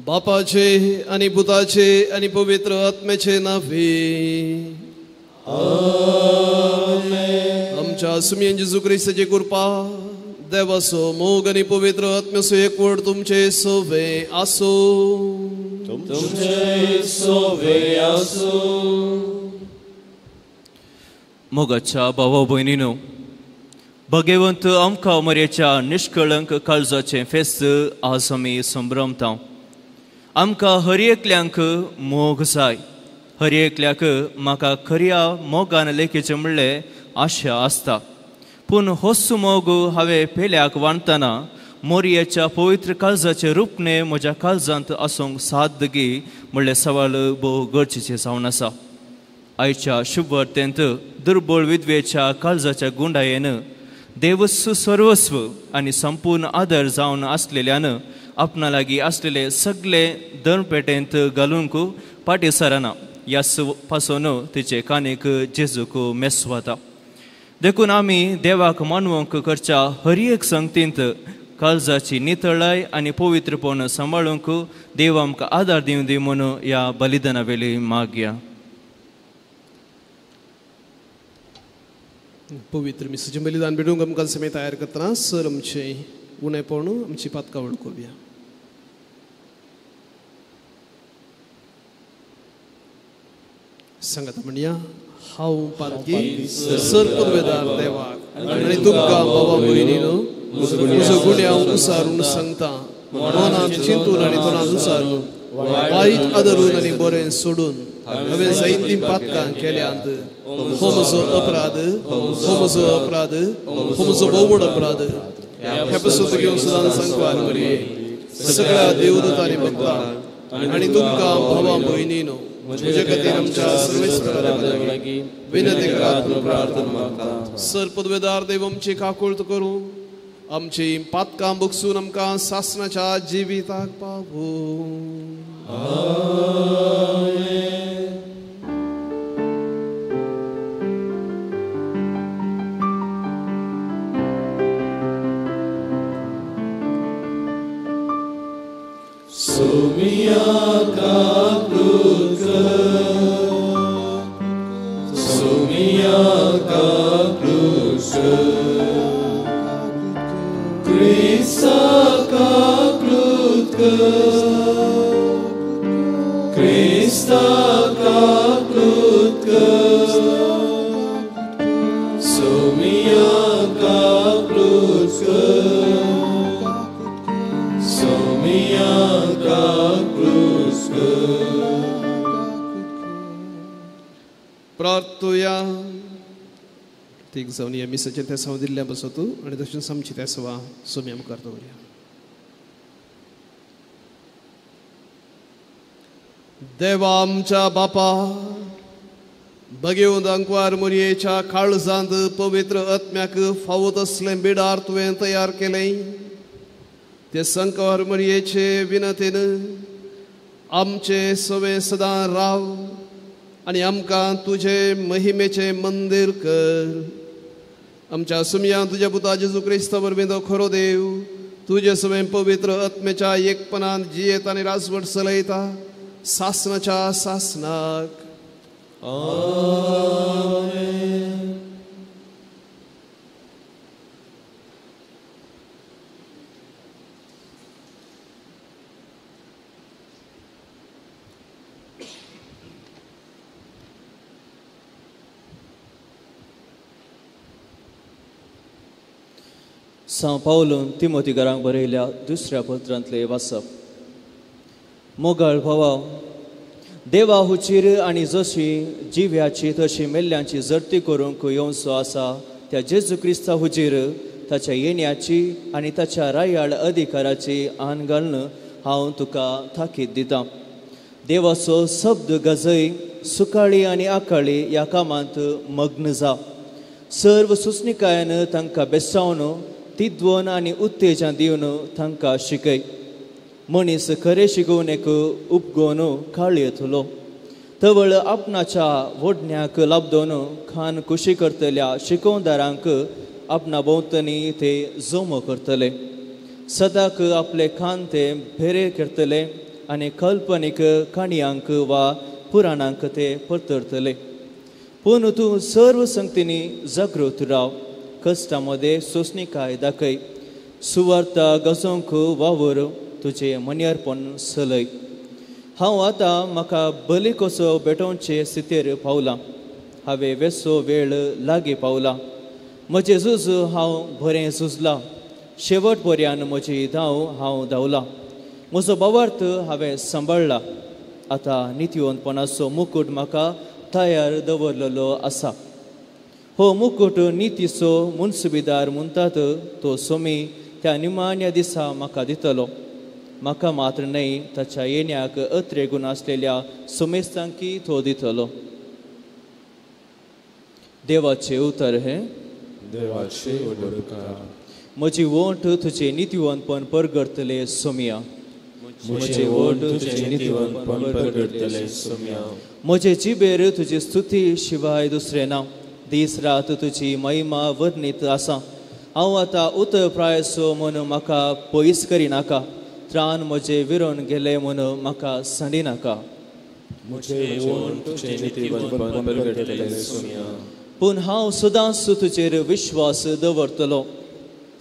बापाचे आणि पुताचे आणि पवित्र आत्म्याचे नावे आमेन। आमच्या सुमयन जेजू क्रिस्ताची कृपा, देवाचो मोग आणि पवित्र आत्म्याचो एकवट तुमचे सोवे आसो। तुमचे सोवे आसो। मोगाच्या भावा भयणीनो, भगवंत आमकां मरेच्या निष्कळंक काळजाचें फेस्त आज आमी संभ्रमता। आमकां हर एकल्यांक मोग जाय, हर एकल्याक म्हाका खऱ्या मोगान लेखीचें म्हणलें आशा आसता। पूण होच मोग हांवें पेल्याक वांटतना मोरयेच्या पवित्र काळजाचें रुपणें म्हज्या काळजांत आसूंक साध्य गी म्हणलें सवाल भोव गरजेचें जावन आसा। आयच्या शुभवर्तेंत दुर्बळ विधवेच्या काळजाच्या गुंडायेन देवस्व सर्वस्व आनी संपूर्ण आदर जावन आसलेल्यान आपणा लागीं आसलेले सगळे दणपेटेंत घालूंक फाटीं सरना। ह्या पासून तिचे कानीक जेजूक मेसवाता। देखून आमी देवाक मानवंक करच्या हर एक संगतींत काळजाची नितळाय आनी पवित्रपण सांबाळूंक देव आमकां आदार दिवं दी म्हूण ह्या बलिदाना वेली मागया। पवित्र मिसाचें बलिदान भेटूंक आमकां समय तयार करतना सर आमचें उणेपण आमची पातकां वळखुया। सांगात म्हणया, हांव पातकी सर पुर्वेदार देवाक आनी तुमकां भावा भयणीनो म्हजो गुन्यांव उसारून सांगता, मनांत चिंतून आनी तोंडान उसारून, वायट आदरून आनी बरें सोडून हांवें जायतीं पातकां केल्यांत। हो म्हजो अपराध, हो म्हजो अपराध, हो म्हजो भोव व्हड अपराध। ह्या पासून घेवन सदां सांगवार मरये सगळ्या देवदूतांनी भक्तां आनी तुमकां भावा भयणीनो म्हजे खातीर आमच्या सर्वेस्परा लागीं विनंती करात म्हूण प्रार्थना मागता। सर पदवेदार देव आमची काकुळट करूं, आमची पातकां बगसून आमकां सासणाच्या जिविताक पावूं। आमेन। Sumia kaklutka, Sumia kaklutka, Krista kaklutka, Krista kaklutka, Sumia kaklutka, Sumia kaklutka. प्रार्थुया। तीग जावन ह्या मिसाचें तेसांव दिल्ल्या बसतू आनी तशेंच आमची तेसवा सोम्या मुखार दवरया। देवा आमच्या बापा, बगेवन अंकवार मोरयेच्या काळजांत पवित्र आत्म्याक फावो तसलें बिडार तुवें तयार केलें, ते संकवार मोरयेचे विनंतीन आमचे सवे सदां राव आनी आमकां तुजे महिमेचें मंदीर कर। आमच्या सुमयान तुज्या पुता जेजू क्रिस्ता वरवीं तो खरो देव तुजे सवें पवित्र आत्म्याच्या एकपणान जियेत आनी राजवट चलयता सासणाच्या सासणाक। आमेन। सांव पावलून तिमोती घरांक बरयल्या दुसऱ्या पत्रांतलें वाचप. मोगाळ भावा, देवा हुचीर आनी जशी जिव्याची तशी मेल्ल्यांची जडती करूंक येवचो आसा त्या जेजू क्रिस्ता हुजीर ताच्या येण्याची आनी ताच्या रायाळ अधिकाराची आन घालून हांव तुका ताकीद दितां. देवाचो शब्द गजय, सुकाळी आनी आकाळी ह्या कामांत मग्न जा. सर्व सुचणिकायेन तांकां बेसावन तिद्वन आनी उत्तेजन दिवन तांकां शिकय. मनीस खरें शिकोवणेक उपगोवन काळ येतलो. तवळ आपणाच्या वडण्याक लाबदोन खान कुशी करतल्या शिकोवदारांक आपणा भोंवतणी ते जमो करतले. सदाक आपले खान ते भेरे करतले आनी कल्पनीक काणयांक वा पुराणांक ते परतरतले. पूण तूं सर्व संगतींनी जागृत राव, कश्टां मदें सोंसणीकाय दाखय, सुवार्ता गजोवंक वावर, तुजें मन्यारपण चलय. हांव आतां म्हाका बली कसो भेटोवचे स्थितीर पावलां. हांवें वेसो वेळ लागीं पावला. म्हजें झूज हांव बरें झुजलां, शेवट पर्यान म्हजी धांव हांव धांवलां, म्हजो भावार्थ हांवें सांबाळ्ळा. आतां नितीवंतपणाचो मुकूट म्हाका तयार दवरलेलो आसा. हो मुकूट नितीचो मुनसुबीदार म्हणटात तो सोमी त्या निमाण्या दिसा म्हाका दितलो. म्हाका मात्र न्हय, ताच्या येण्याक अत्रेगून आसलेल्या सोमेस्तांकी तो दितलो. देवाचें उतर हें. देवाचे उपकार. म्हजी वोंठ तुजें नितीवंतपण परगडतले सोमिया. म्हजें वोंठ तुजें नितीवंतपण परगडतले सोमिया. म्हजे जिबेर तुजी स्तुती शिवाय दुसरें ना. दीस रात तुजी महिमा वर्णीत आसा. हांव आतां उतर प्रायसो म्हूण म्हाका पयस करिनाका. त्राण म्हजें विरोन गेलें म्हूण म्हाका सांडिनाका. म्हजें वोंठ तुजें नितीवंतपण परगडतले सोमिया. पूण हांव सदांच तुजेर विश्वास दवरतलो.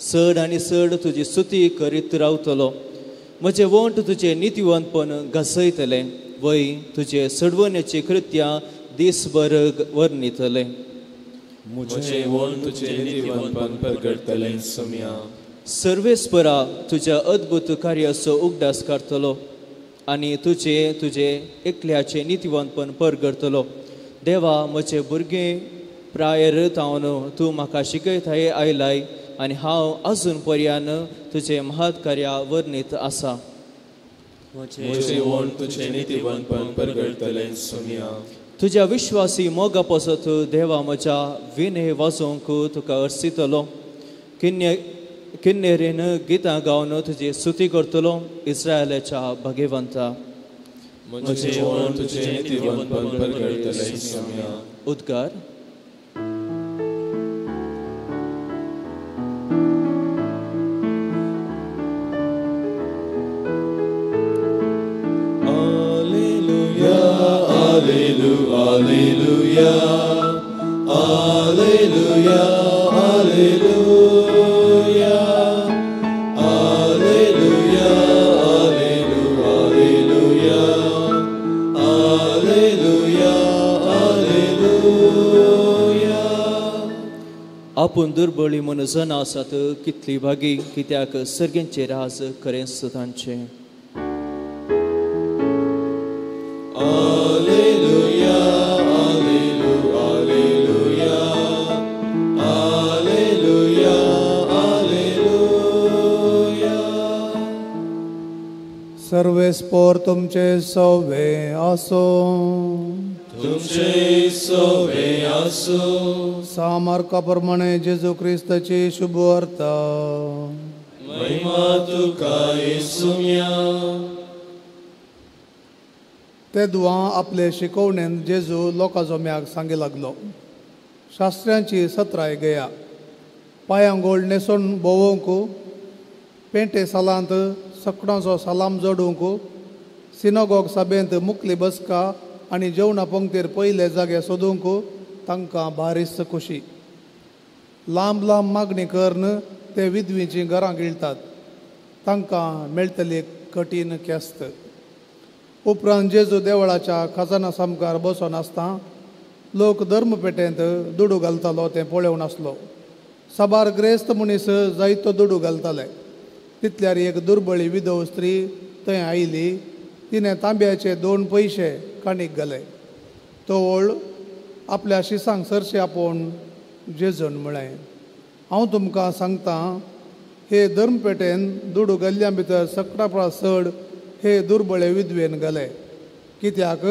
चड आनी चड तुजी स्तुती करीत रावतलो. म्हजें वोंठ तुजें नितीवंतपण घसयतलें, वय तुजे सडवण्याची कृत्यां दीसभर वर्णितलें. म्हजें वोंठ तुजें नितीवंतपण परगडतलें सोमिया. सर्वेस्परा तुज्या अद्भुत कार्याचो उगडास करतलो आनी तुजे तुजे एकल्याचें नितीवंतपण परगडतलो. देवा, म्हजे भुरगें प्रायर तावन तूं म्हाका शिकयताय आयलाय आनी हांव अजून पर्यान तुजें महत् कार्या वर्णीत आसा. म्हजें वोंठ तुजें नितीवंतपण परगडतलें सोमिया. तुज्या विश्वासी मोगा पासत देवा म्हज्या विनय वाजोवंक तुका अर्सितलो. किन्नेरेन गितां गावन तुजी स्तुती करतलो. इस्रायलाच्या भगवंता. म्हजें वोंठ तुजें नितीवंतपण परगडतलें सोमिया. उद्गार. Alleluia, Alleluia, Alleluia, Alleluia, Alleluia, Alleluia, Alleluia. आपूण दुर्बळी म्हूण जना आसात कितली भागी, कित्याक सर्गेंचे राज खरेंच तांचें. Alleluia, Alleluia, Alleluia, Alleluia. सर्वेस्पोर तुमचे सवे आसो. तुमचे सवे आसो. सामार्का प्रमाणे जेजू क्रिस्ताची शुभवार्ता. महिमा तुका येसुम्या. ते दुआ आपले शिकवणेन जेजू लोकां जम्याक सांगी लागलो. शास्त्र्यांची सत्राय गया, पांयांगोळ न्हेसून भोंवंक, पेंटे सालांत सकडांचो सलाम जोडूंक, सिनोगॉग सभेंत मुकली बसका आनी जेवणा पंक्तीर पयले जागे सोदूंक तांकां बारीस खुशी. लांब लांब मागणी करून ते विधवीचीं घरां गिळटात. तांकां मेळटली कठीण ख्यास्त. उपरांत जेजू देवळाच्या खजाना सामकार बसून आसता लोक धर्मपेटेंत दुडू घालतालो तें पळोवन आसलो. साबार ग्रेस्त मनीस जायतो दुडू घालताले. तितल्यार एक दुर्बळी विधव स्त्री थंय आयली. तिणें तांब्याचे 2 पयशे काणीक घाले. तोवळ आपल्या शिसांक सरशी आपोवन जेजून म्हळें, हांव तुमकां सांगतां, हे धर्मपेटेन दुडू घाल्ल्या भितर सगळ्या परस चड हे दुर्बळे विधवेन घाले. कित्याक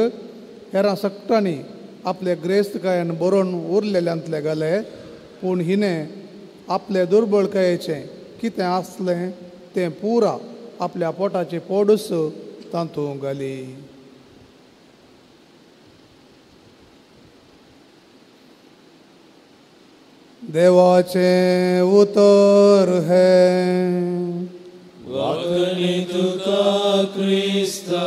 हेरां सगळ्यांनी आपले ग्रेस्तकायेन बरोवन उरलेल्यांतले घाले, पूण हिणें आपले दुर्बळकायेचें कितें आसलें तें पुरा आपल्या पोटाची पोडूस तातूंत घाली. देवाचें उतर हें. वाखणी तुका क्रिस्ता.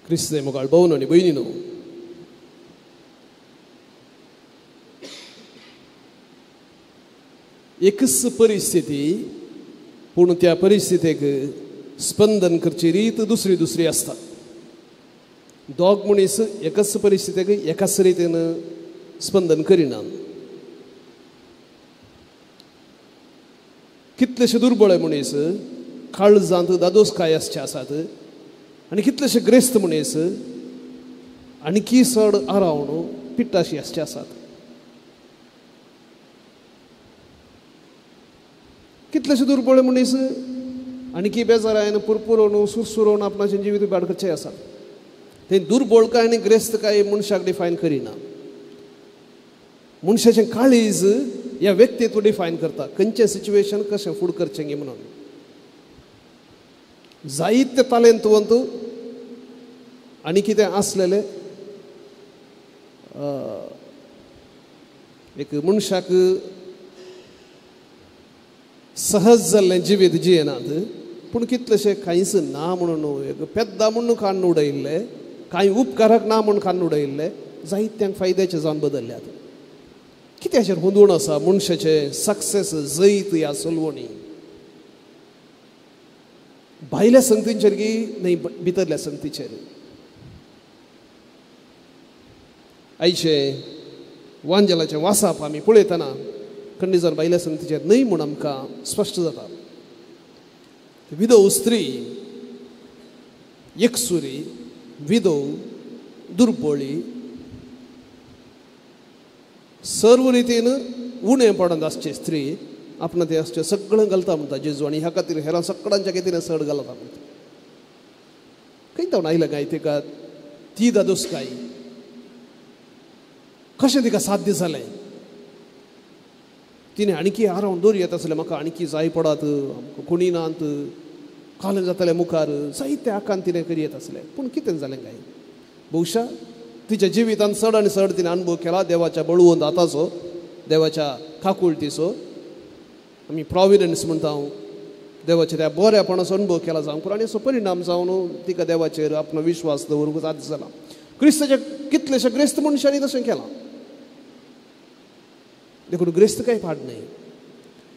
क्रिस्ते मुखार भोवन आनी भयणीनो, एकच परिस्थिती पूण त्या परिस्थितीक स्पंदन करची रीत दुसरी दुसरी आसता. दोग मनीस एकच परिस्थितीक एकाच रितीन स्पंदन करिना. कितलेशे दुर्बळ मनीस काळजांत दादोसकाय आसचे आसात आनी कितलेशे ग्रेस्त मनीस आणखी चड आरावन पिट्टाशी आसचे आसात. कितलेशे दुर्बळ मनीस आणखी बेजारायन पुरपुरोवन सुरसुरोवन आपणाचें जिवीत इबाड करचें आसात. ते दुर्बळकाय आनी ग्रेस्तकाय मनशाक डिफायन करिना. मनशाचें काळीज ह्या व्यक्तित्व डिफायन करता, खंयचें सिच्युएशन कशें फूड करचें म्हणून. जायते तालेंतवंत आनी कितें आसलेलें एक मनशाक सहज जाल्लें जिवीत जियेनात, पूण कितलेशें कांयच ना म्हणून एक पेद्दा म्हणून काडून उडयल्लें, कांय उपकारक ना म्हणून काडून उडयल्लें जायत्यांक फायद्याचें जावन बदल्ल्यात. कित्याचेर हुंदूण आसा मनशाचें सक्सेस जैत ह्या सलवणी? भायल्या संगतींचेर की न्हय भितरल्या संगतीचेर? आयचें वांजेलाचें वासाप आमी पळयतना खंडीत जावन भायल्या संगतीचेर न्हय म्हूण आमकां स्पश्ट जाता. विधव स्त्री, एकसुरी, विधव, दुर्बळी, सर्व रितीन उणें पडून आसची स्त्री आपणा तें आसचें सगळें घालता म्हणटा जेजू, आनी ह्या खातीर हेरां सगळ्यांच्या खातीर चड घालता म्हणटा. खंय तावन आयलें काय तिका ती दादोसकाय कशें तिका साध्य जालें? तिणें आणखी आरावन दोरी येता आसलें, म्हाका आणखी जाय पडात, कोणी नात, कालें जातलें मुखार, जायते आकान तिणें करी येत आसलें. पूण कितें जालें काय? बहुशा तिच्या जिवितांत चड आनी चड तिणें अनुभव केला देवाच्या बळवंत हाताचो, देवाच्या काकुळतीचो. आमी प्रॉविडन्स म्हणटा, देवाच्या त्या बऱ्यापणाचो अनुभव केला जावंक, आनी असो परिणाम जावन तिका देवाचेर आपलो विश्वास दवरूंक साध्य जाला. क्रिस्ताच्या कितलेशा ग्रेस्त मनशांनी तशें केलां. देखून ग्रेस्त काय पाड न्हय,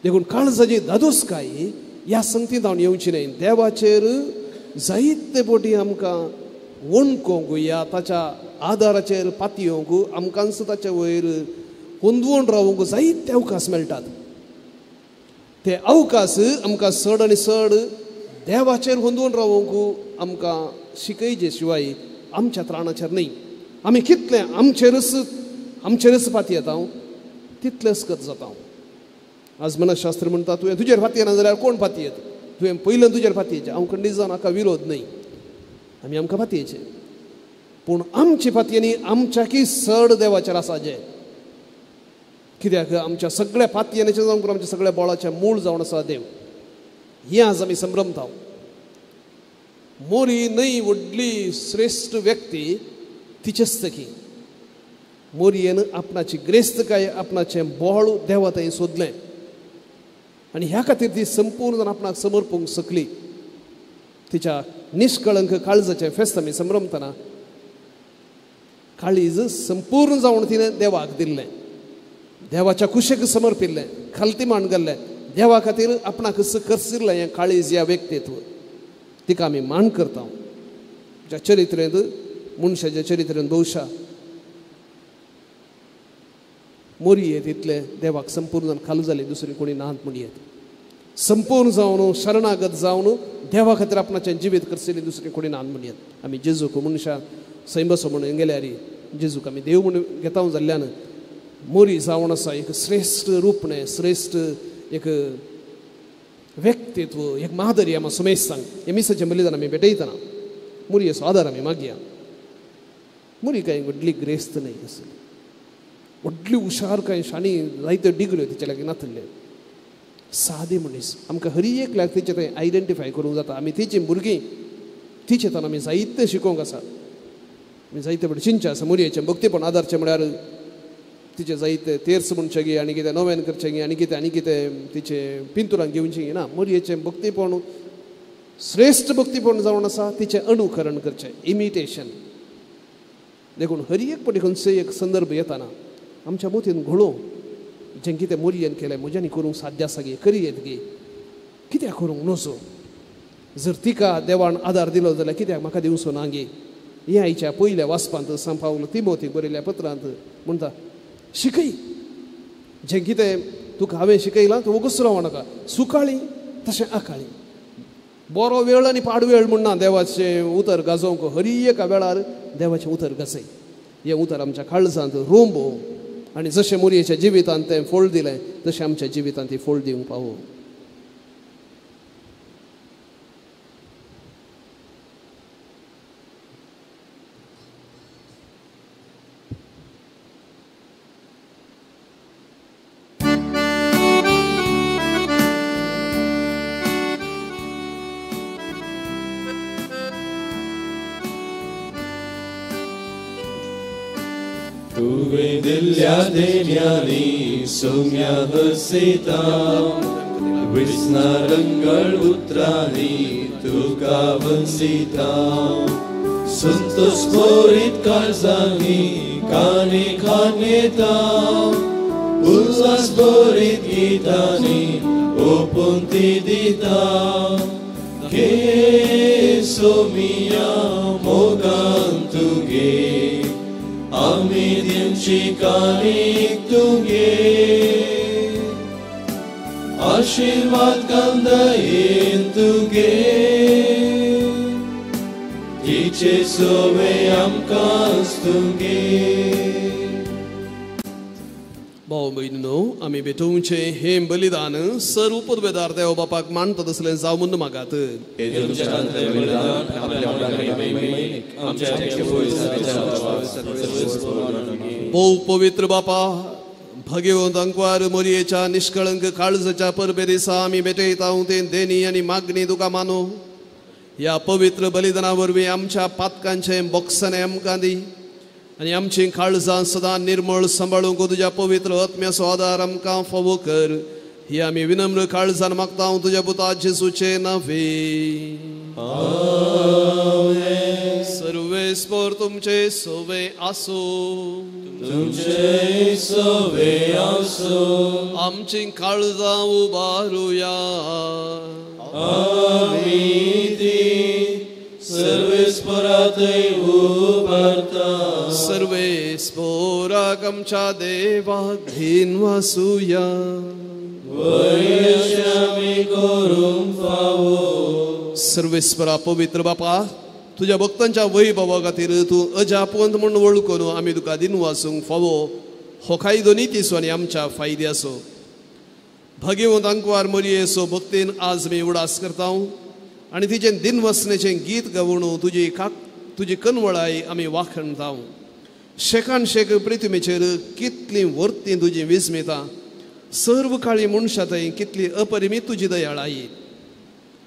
देखून काळजाची दादोसकाय ह्या संगतींत हांव येवची न्हय. देवाचेर जायते बोटी आमकां वणकोंक या ताच्या आदाराचेर पातयेवंक, आमकांच ताच्या वयर हुंदवून रावंक जायते अवकाश मेळटात. ते अवकाश आमकां चड आनी चड देवाचेर हुंदवून रावंक आमकां शिकयचे शिवाय आमच्या त्राणाचेर न्हय. आमी कितले आमचेरच पातयेता तितलेंच कत जाता. आज मनशास्त्र म्हणटा तुवें तुजेर फातयेना जाल्यार कोण फातयेत? तुवें पयलें तुजेर फातयेचें. हांव खंडीत जावन हाका विरोध न्हय, आमी आमकां फातयेचें, पूण आमची फातयेनी आमच्याकी चड देवाचेर आसा जें. कित्याक आमच्या सगळ्या फातयेनाचें जावन आमच्या सगळ्या बोळाचें मूळ जावन आसा देव. हें आज आमी संभ्रमता. मोरी न्हय व्हडली श्रेश्ठ व्यक्ती तिचेच की मोरयेन आपणाची ग्रेस्तकाय, आपणाचें बोळ देवा थंय सोदलें आनी ह्या खातीर ती संपूर्ण आपणाक समर्पूंक शकली. तिच्या निष्कळंक काळजाचें फेस्त आमी संभ्रमतना काळीज संपूर्ण जावन तिणें देवाक दिल्लें, देवाच्या कुशेक समर्पिल्लें, खालती मान घाल्लें, देवा खातीर आपणाक करसिल्लें हें काळीज ह्या व्यक्तित्व. तिका आमी मान करता. ज्या चरित्रेंत मनशाच्या चरित्रेंत बहुशा मोरयेत इतले देवाक संपूर्ण खालू जाले दुसरी कोणी नात म्हणयेत. संपूर्ण जावन शरणागत जावन देवा खातीर आपणाचें जिवीत करचेली दुसरी कोणी नात म्हणयेत. आमी जेजूक मनशां सैंबसो म्हणून गेल्यार जेजूक आमी देव म्हणून घेता जाल्ल्यान मोरी जावन आसा एक श्रेश्ठ रूपणें, श्रेश्ठ एक व्यक्तित्व, एक माधुरी आमी सुमेस्तांक हे मिसाचें बलिदान आमी भेटयतना मोरयेचो आदार आमी मागया. मोरी कांय व्हडली ग्रेस्त न्हय आसली, व्हडली हुशार कांय शाणी जायत्यो डिग्र्यो तिचे लागीं नातिल्ले. सादे मनीस आमकां हरी एकल्याक तिचें थंय आयडेंटिफाय करूंक जाता. आमी तिचीं भुरगीं, तिचे तान आमी जायतें शिकोवंक आसा, आमी जायते फावटी चिंतचें आसा मोरयेचें भक्तीपण आदारचें म्हळ्यार तिचें जायते तेर्स म्हणचें गी आनी कितें नोवेन करचें गी आनी कितें आनी कितें तिचें पिंतुरां घेवचें गी ना. मोरयेचें भक्तीपण श्रेश्ठ भक्तीपण जावन आसा, तिचें अनुकरण करचें, इमिटेशन. देखून हर एक पटी खंयचोय एक संदर्भ येताना आमच्या मोतीन घोळो जें कितें मोरयेन केलें म्हज्यानी करूंक साध्य आसा गे, करी येत गे, कित्याक करूंक नजो. जर तिका देवान आदार दिलो जाल्यार कित्याक म्हाका दिवचो ना गे. हे आयच्या पयल्या वाचपांत सांत पावल तिमोथीक बरयल्ल्या पत्रांत म्हणटा, शिकय जें कितें तुका हांवें शिकयलां तूं वगूच रावो नाका. सुकाळी तशें आकाळी, बरो वेळ आनी पाड वेळ म्हणना देवाचें उतर गाजोवंक. हरी एका वेळार देवाचें उतर गाजय. हें उतर आमच्या काळजांत रोंबो आनी जशें मोरयेच्या जिवितांत तें फोळ दिलें तशें आमच्या जिवितांत ती फोळ दिवंक पावो. तुवें दिल्ल्या देण्यांनी सोम्या हसयता, विस्ना रंगळ उतरांनी तुका वंदिता. संतोष भरीत काळजांनी काने खानेता, उल्हास भरीत गितांनी ओपून ती दिता. घे सोमिया मोगान तुगे, आमी दिवची कानीक तुगे. आशिर्वाद कांदयेन तुगे, तिचे सोवे आमकां तुगे. भाव भयणीनो, आमी भेटोवचें हें बलिदान सर्व पुर्वेदार देव बापाक मानता तसलें जावं म्हूण मागात. भोव पवित्र बापा, भगवंत अंकवार मोरयेच्या निष्कळंक काळजाच्या परबे दिसा आमी भेटयता तें देणी आनी मागणी तुका मानू. ह्या पवित्र बलिदाना वरवीं आमच्या पातकांचें बोक्सणें आमकां दी आनी आमची काळजां सदां निर्मळ सांबाळूंक तुज्या पवित्र आत्म्याचो आदार आमकां फावो कर. ही आमी विनम्र काळजान मागता तुज्या पुता जेजूचे नांवे. सर्वेस्पर तुमचे सोवे आसूं, तुमचे सोवे आसूं. आमची काळजां उबारुया, आमी ती सर्वेस्परातय उबारता. सर्वेस्पराक आमच्या देवाक धीन वासुया, वयश आमी करूंक फावो. सर्वेस्परा पवित्र बापा, तुज्या भक्तांच्या वैभवा खातीर तूं अजापवंत म्हूण वळखून आमी तुका दिन वासूंक फावो. हो कायदो नितीचो आनी आमच्या फायद्याचो. भगवंत अंकवार मोरयेचो भक्तीन आज मी उडास करता आनी तिचें दिनवसणेचें गीत गावन तुजी कनवळाय आमी वाखणता. शेकान शेक पृथ्वीचेर कितली वर्ती तुजी विस्मिता, सर्व काळी मनशां थंय कितली अपरिमीत तुजी दयाळाई.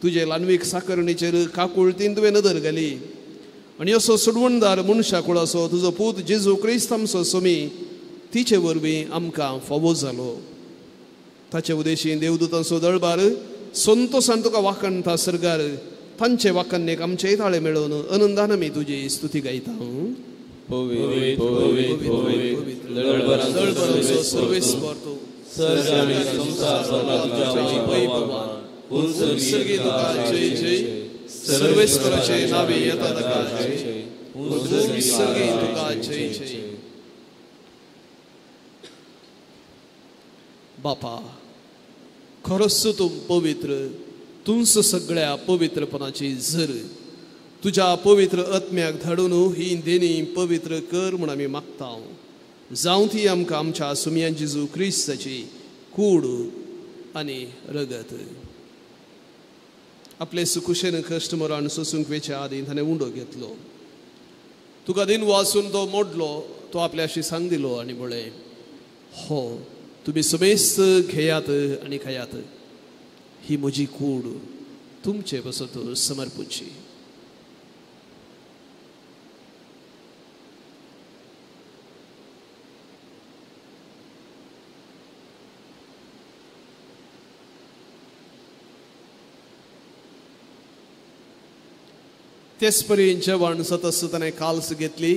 तुजे ल्हानवीक साकरणीचेर काकुळतीन तुवें नदर घाली आनी असो सोडवणदार मनशा कुळाचो तुजो पूत जेजू क्रिस्त आमचो सोमी तिचे वरवीं आमकां फावो जालो. ताचे उदेशी देवदूतांचो दळबार संतोसान तुका वाखणता सरगार, तांचे वाखणेक आमचे ताळे मेळोवन आनंदान आमी तुजी स्तुती गायता. सर्वेस्पर तूं जय जय सर्वेस्पराचे नावे येता ताका जय, उंच सर्गी तुका जय जय. बापा, खरोच तूं पवित्र, तूंच सगळ्या पवित्रपणाची झर. तुज्या पवित्र आत्म्याक धाडून ही देणी पवित्र कर म्हूण आमी मागता. जावं ती आमकां आमच्या सुमयान जेजू क्रिस्ताची कूड आनी रगत. आपले सुकुशेन कश्ट मरण सोसूंक वेच्या आदीं ताणें उंडो घेतलो, तुका दिन वासून तो मोडलो, तो आपल्याशी सांग दिलो आनी म्हळें, हो तुमी समेस्त घेयात आनी खायात, ही म्हजी कूड तुमचे पासत समर्पूची. तेच परी जेवण सतस ताणें काल्स घेतली,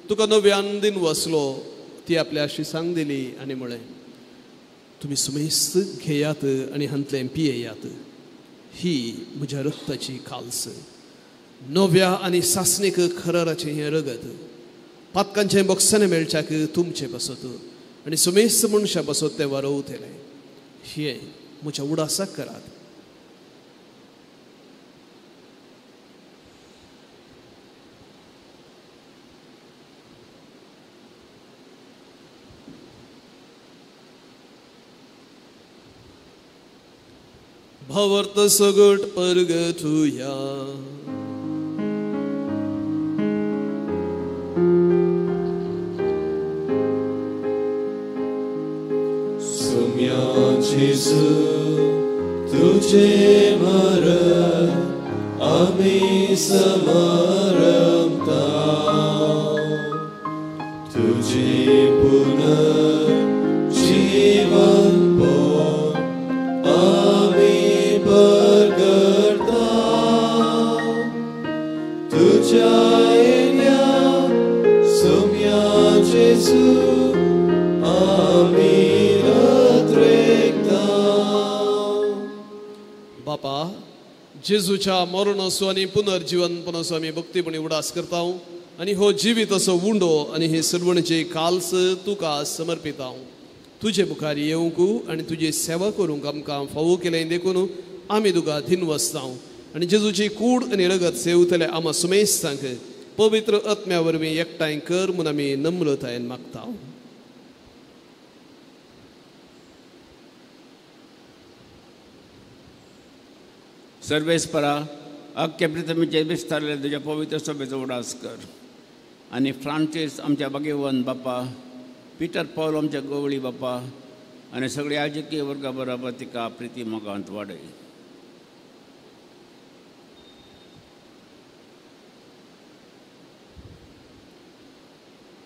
तुका नव्यान दिन वसलो, ती आपल्याशी सांग दिली आनी म्हळें, तुमी सुमेस्त घेयात आनी हांतलें पियेयात, ही म्हज्या रक्ताची काल्स, नव्या आनी सासणीक खराराचें हें रगत, पातकांचें बोक्साणें मेळच्याक तुमचे पासत आनी सुमेस्त मनशां पासत तें वारोवतलें. हें म्हज्या उडासाक करात. भावार्थ सगट परगटुया. सुम्या जेजू तुझे मरण आमी समारंभता, तुझे पुनर्जीवन आमी परगटता, तुझ्या येण्या सुम्या जेजू आमी अद्रेकता. बापा, जेजूच्या मरणाचो आनी पुनर्जीवनपणाचो आमी भक्तीपणी उडास करता आनी हो जिवीत असो उंडो आनी हे सर्वणचे काल्स तुका समर्पिता. तुजे मुखार येवंक आनी तुजी सेवा करूंक आमकां फावो केलें देखून आमी तुका धिनवसता आनी जेजूची कूड आनी रगत सेवतले आमा सुमेस्तांक पवित्र आत्म्या वरवीं एकठांय कर म्हूण आमी नम्रतायेन मागता. सर्वेस्परा, अख्ख्या पृथ्वीचेर विस्तारलें तुज्या पवित्र सभेचो उडास कर आनी फ्रांसीस आमच्या भाग्यवंत बापा, पिटर पावल आमच्या गवळी बापा आनी सगळ्या राजकीय वर्गा बरोबर तिका प्रिती मोगांत वाडय.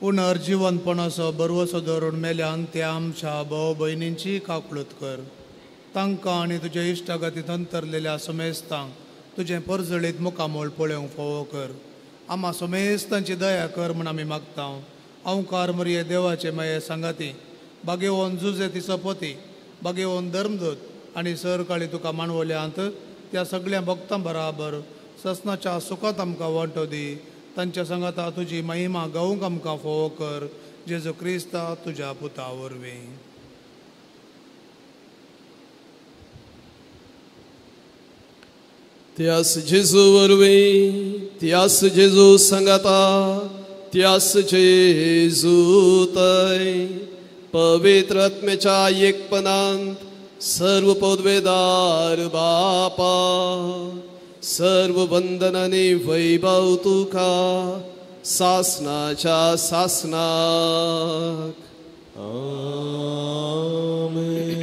पुनर्जीवनपणाचो बरवसो धरून मेल्यान त्या आमच्या भाव भयणींची काकळूत कर. तांकां आनी तुज्या इश्टागतींत अंतरलेल्या समेस्तांक तुजें परजळीत मुखामोळ पळोवंक फावो कर. आमा समेस्तांची दया कर म्हूण आमी मागता. अंवकार मरिये देवाचे माये सांगाती, बागेवन जुजे तिचो पती, बागेवन धर्मदूत आनी सरकाळी तुका मांडवल्यांत त्या सगळ्या भक्तां बराबर ससनाच्या सुखांत आमकां वांटो दी. तांच्या सांगाता तुजी महिमा गावंक आमकां फावो कर. जेजू क्रिस्ता तुज्या पुता वरवीं. त्यास जेजू वरवीं, त्यास जेजू सांगाता, त्यास जेजू तय पवित्र आत्म्याच्या एकपणांत सर्व पदवेदार बापा, सर्व वंदनाने वैभव तुका सासनाच्या सासनाक. आमेन.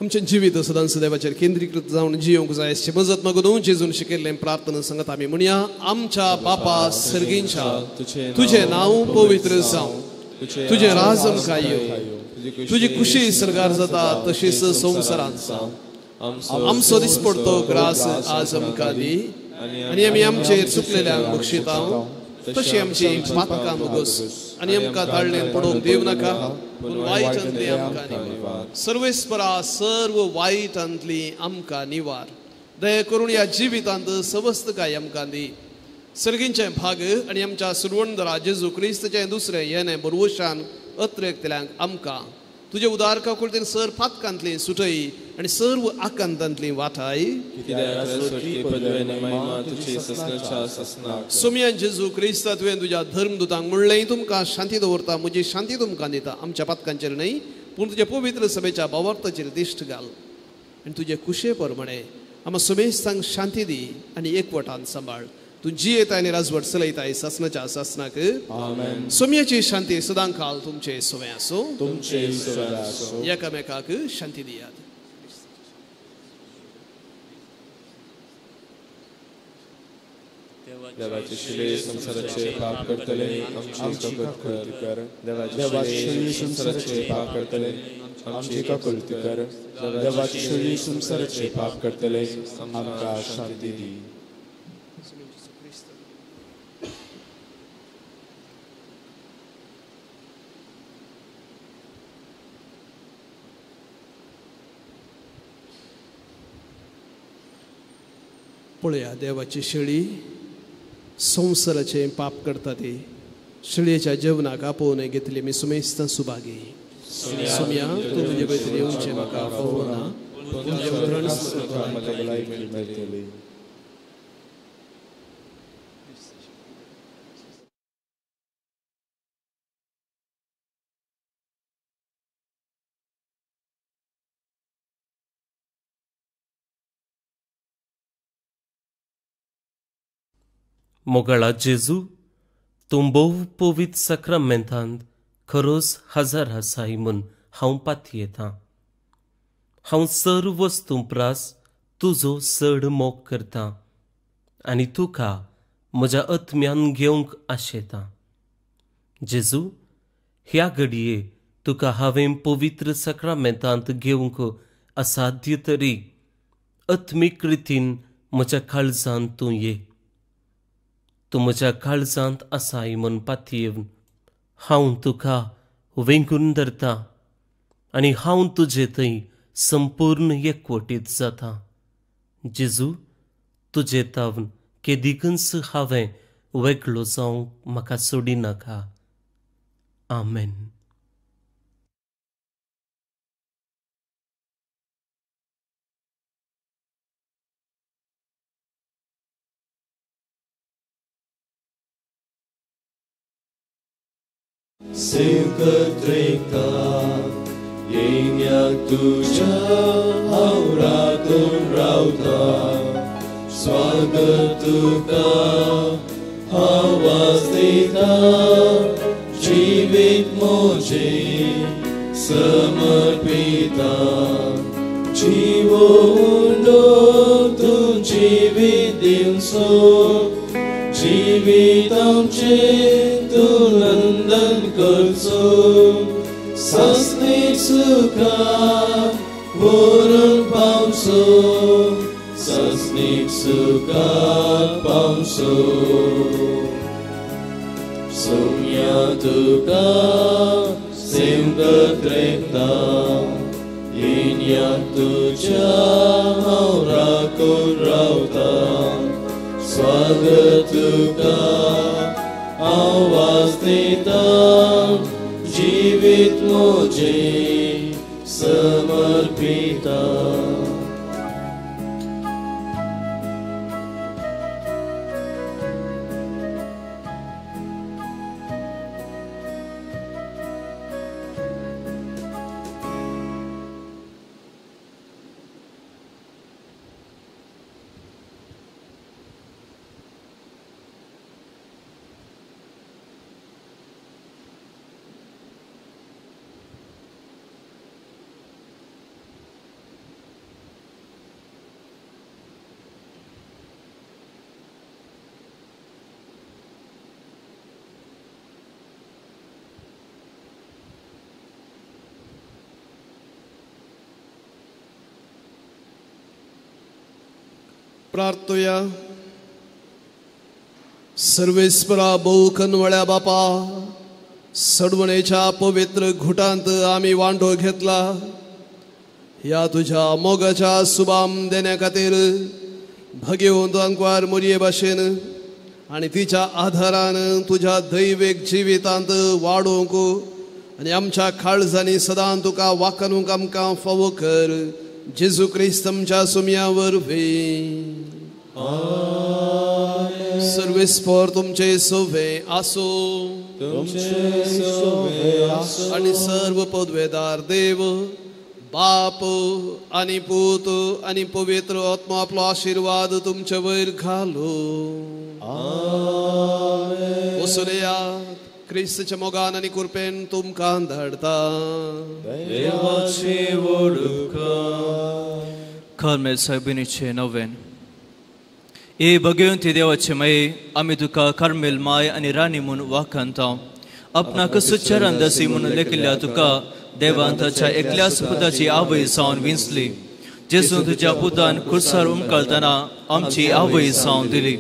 आमचें जिवीत सदांच देवाचेर केंद्रीकृत जावन जियोंक जाय अशें मजत मागून जेजून शिकयल्लें प्रार्थना सांगत आमी म्हणया. आमच्या बापा सर्गींच्या, तुजें नांव पवित्र जावं, तुजें राज आमकां येवं, तुजी खुशी सर्गार जाता तशीच संवसारांत जावं. आमचो दिसपडतो ग्रास आज आमकां दी आनी आमी आमचेर चुकलेल्यांक बक्षिता तशी आमची पातकां मोगोस आनी आमकां ताळणेन पडोवंक दिवं नाका, पूण वायटांतली आमकां निवार. सर्वेस्परा सर्व वायटांतली आमकां निवार. दया करून ह्या जिवितांत सवस्तकाय आमकां दी. सर्गींचे भाग आनी आमच्या सुरवणदरा जेजू क्रिस्ताचें दुसरें येणें बरवशान अत्रेकतल्यांक आमकां तुजे उदार काकुळतेन सर पातकांतली सुटय आनी सर्व आकांतांतली वाटाय. सोमयान जेजू क्रिस्ता तुवें तुज्या धर्मदूतांक म्हणलें, तुमकां शांती दवरता, म्हजी शांती तुमकां दिता. आमच्या पातकांचेर न्हय पूण तुज्या पवित्र सभेच्या भावार्थाचेर दिश्ट घाल आनी तुजे कुशे प्रमाणे आमकां समेस्तांक शांती दी आनी एकवटान सांबाळ. तूं जियेताय आनी राजवट चलयताय सासणाच्या सासणाक. सोम्याची शांती सदां काल तुमचे सोवे आसूं. एकामेकाक शांती दियात. देवाचे शिले संसाराचे पाप करतले आमची काकुळती कर. देवाचे शिले संसाराचे पाप करतले आमची काकुळती कर. देवाचे शिले संसाराचे पाप करतले आमकां शांती दी. पळया देवाची शेळी संवसाराचें पाप करता ती शेळयेच्या जेवणाक आपोवन घेतली मी सुमेस्तां सुभागी. सोम्या तूं म्हजे भितर येवचें म्हाका फावना, तुजें उतरण मेळटली. मोगाळा जेजू, तूं भोव पवित्र साक्रामेंतांत खरोच हजर आसाय म्हूण हांव पातयेतां. हांव सर्व वस्तूं प्रास तुजो चड मोग करतां आनी तुका म्हज्या आत्म्यान घेवंक आशेतां. जेजू, ह्या घडये तुका हांवें पवित्र साक्रामेंतांत घेवंक असाध्य तरी आत्मीक रितीन म्हज्या काळजांत तूं ये. तूं म्हज्या काळजांत आसाय म्हूण पातयेवन हांव तुका वेंगून धरतां आनी हांव तुजे थंय संपूर्ण एकवटीत जाता. जेजू, तुजे तावन केदिकूच हांवें वेगळो जावंक म्हाका सोडिनाका. आमेन. सेवकत्रेकता येण्याक तुज्या हांव राखून रावता. स्वागत तुका आवाज दिता, जिवीत म्हजें समर्पिता. जिवो उंडो तूं जिवीत दिवचो, जिवीत आमचें तूं नंदन करचो. सासणीक सुखाक व्हरून पावचो, सासणीक सुखाक पावचो. सोम्या तुका सेवकत रेखता, येण्याक तुज्या हांव राखून रावता. स्वागत तुका आवाज दिता, जिवीत म्हजें समर्पिता. प्रार्थुया. सर्वेस्परा भोव कनवळ्या बापा, सडवणेच्या पवित्र घुटांत आमी वांटो घेतला. ह्या तुझ्या मोगाच्या सुबाम देण्या खातीर भगेवंत अंकवार मोरये भाशेन आनी तिच्या आधारान तुझ्या दैवीक जिवितांत वाडोवंक आनी आमच्या काळजांनी सदां तुका वाखणूक आमकां फावो कर. जेजू क्रिस्त आमच्या सुमया वरवीं. सर्वेस्पर तुमचे सोवे आसो आनी सर्व पदवेदार देव बाप आनी पूत आनी पवित्र आत्मा आपलो आशिर्वाद तुमचे वयर घालो. वसुलयात क्रिस्तच्या मोगान आनी कृपेन तुमकां धाडता. कार्मेल सायबिणीचें नवेन. ए भगवंती देवाचे माये, आमी तुका कार्मेल माय आनी राणी म्हूण वाखाणता. आपणाक सुचरण दसी म्हूण लेखिल्ल्या तुका देवान ताच्या एकल्याच पुताची आवय जावन विंचली. जेजू तुज्या पुतान खुर्सार उमकाळतना आमची आवय जावन दिली.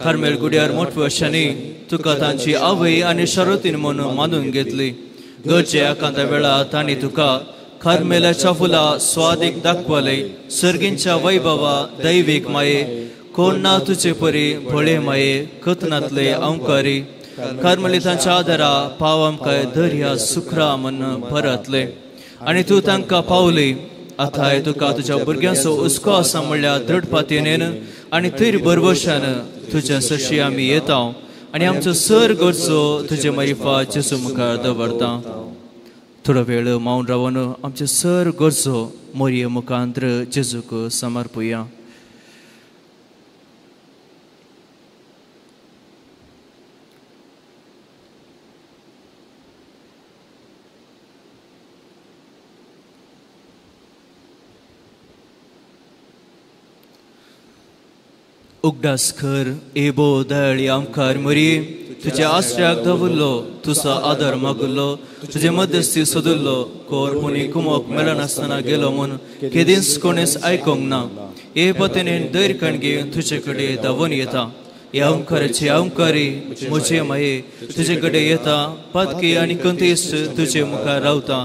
कार्मेल गुड्यार मोटव्या तुका तांची आवय आनी शरतीन म्हूण मानून घेतली. गरजे आकांता वेळा तांणी तुका कार्मेलाच्या फुलां स्वादीक दाखवले. सर्गींच्या वैभवा दैवीक माये, कोण ना तुजे परी भोळे माये, कथनांतले अंकारी कार्मेलितांच्या आदारा पाव आमकां दर्या सुखरा म्हूण परतले आनी तूं तांकां पावली. आतां तुका तुज्या भुरग्यांचो हुस्को आसा म्हणल्यार दृढ पातयेन आनी थंय भरवशान तुज्या सरशी आमी येता आनी आमचो सर गरजो तुजे मारिफा जेजू मुखार दवरता. थोडो वेळ मावन रावन आमचे सर गरजो मोरये मुखांत्र जेजूक समर्पुया. उगडास कर एबो दयाळी आमकार मोरये, तुज्या आश्रयाक दवरलो, तुजो आदर मागुल्लो, तुजे मध्यस्थी सोदुल्लो. कोर पुणी कुमोक मेळनासतना गेलो म्हूण केदींच कोणेच आयकोंक ना. हे पतीन धैर्य कणगे तुजे कडेन धांवून येता. ह्या ओंकाराचे ओंकारी म्हजे माये तुजे कडेन येता. पातकी आनी कंतेस्त तुजे मुखार रावता.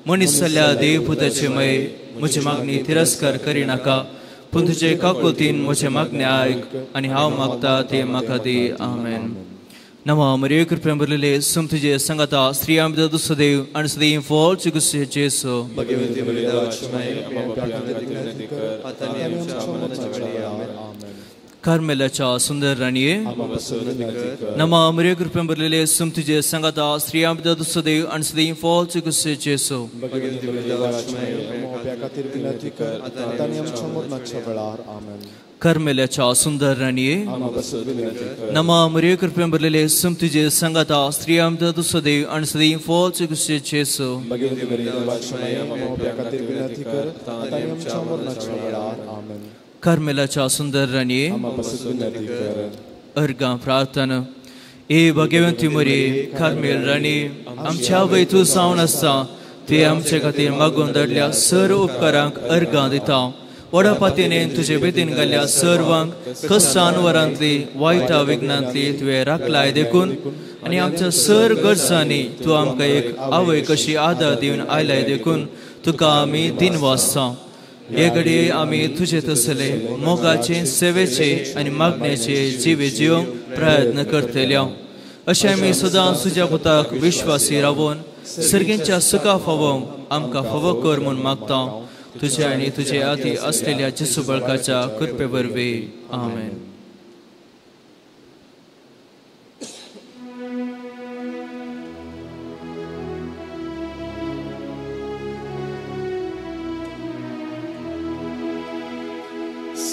मनीस जाल्या देवपुताचे माये, म्हजी मागणी तिरस्कार करिनाका, पूण तुजे काकुळतीन म्हजें मागणें आयक आनी हांव मागता तें म्हाका दी. आमेन. नमो मरिये, कृपेन भरलेले सुम तुजे संगाता, स्त्रियां भितर तूं सदैव आनी सदैव फळ चिकित्से जेसो. कार्मेलाच्या सुंदर राणये, नमो मरिये, कृपेन भरलेले सुम तुजे संगाता, स्त्रियां भितर तूं सदैव आनी सदैव फळ चिकित्से जेसो. कार्मेलाच्या सुंदर राणये, नमो मरिये, कृपेन भरलेले सुम तुजे संगाता, स्त्रियां भितर तूं सदैव आनी सदैव फळ चिकित्से जेसो. कार्मेलाच्या सुंदर राणये, अर्गां प्रार्थना. ए भगवंती मोरये, कार्मेल राणी, आमच्या आवय तूं जावन आसता ते आमचे खातीर मागून धाडल्या सर्व उपकारांक अर्गां दिता. व्हडा पातयेन तुजे बेतीन घाल्ल्या सर्वांक कश्टान वरांतली वायटा विघ्नांतली तुवें राखलाय देखून आनी आमच्या सर गरजांनी तूं आमकां एक आवय कशी आदार दिवन आयलाय देखून तुका आमी दिनवासता. हे घडये आमी तुजे तसले मोगाचे, सेवेचे आनी मागण्याचे जिवे जिवंक प्रयत्न करतले. अशें आमी सदां तुज्या पुताक विश्वासी रावून सर्गींच्या सुखा फावोवंक आमकां फावो कर म्हूण मागता. तुजे आनी तुजे आदी असलेल्या जेसू बळकाच्या कृपे वरवीं. आमेन.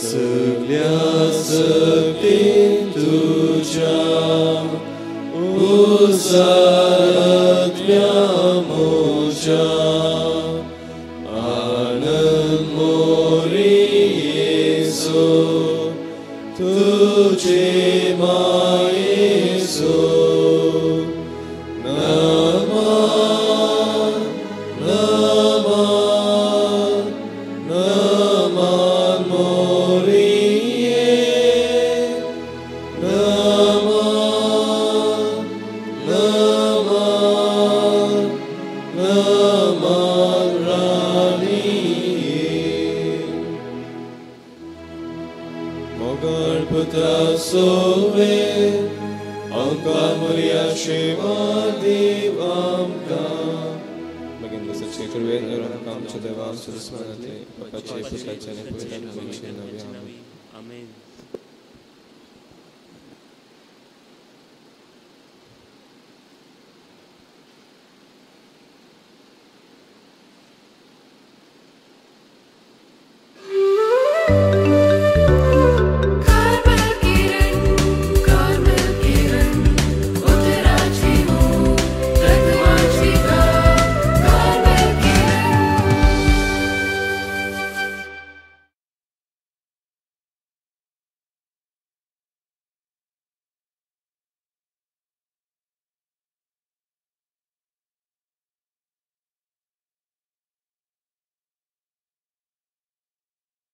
सगळ्या शक्तीन तुज्या उसारांतल्या म्हज्या आनंद मोरी येसू तुजे मायेसो. नमा नमा नमा मोरिये, नमा नमा मोगाळ पुत्रा सोवे आमकां मोरया शेवा दीव आमकां. मागीर सच्चे कुरवे आमच्या देवा आमच्या दुस्मानांतले बापाचे पुताचे आनी पवित्र आत्म्याचे नांवे आमेन.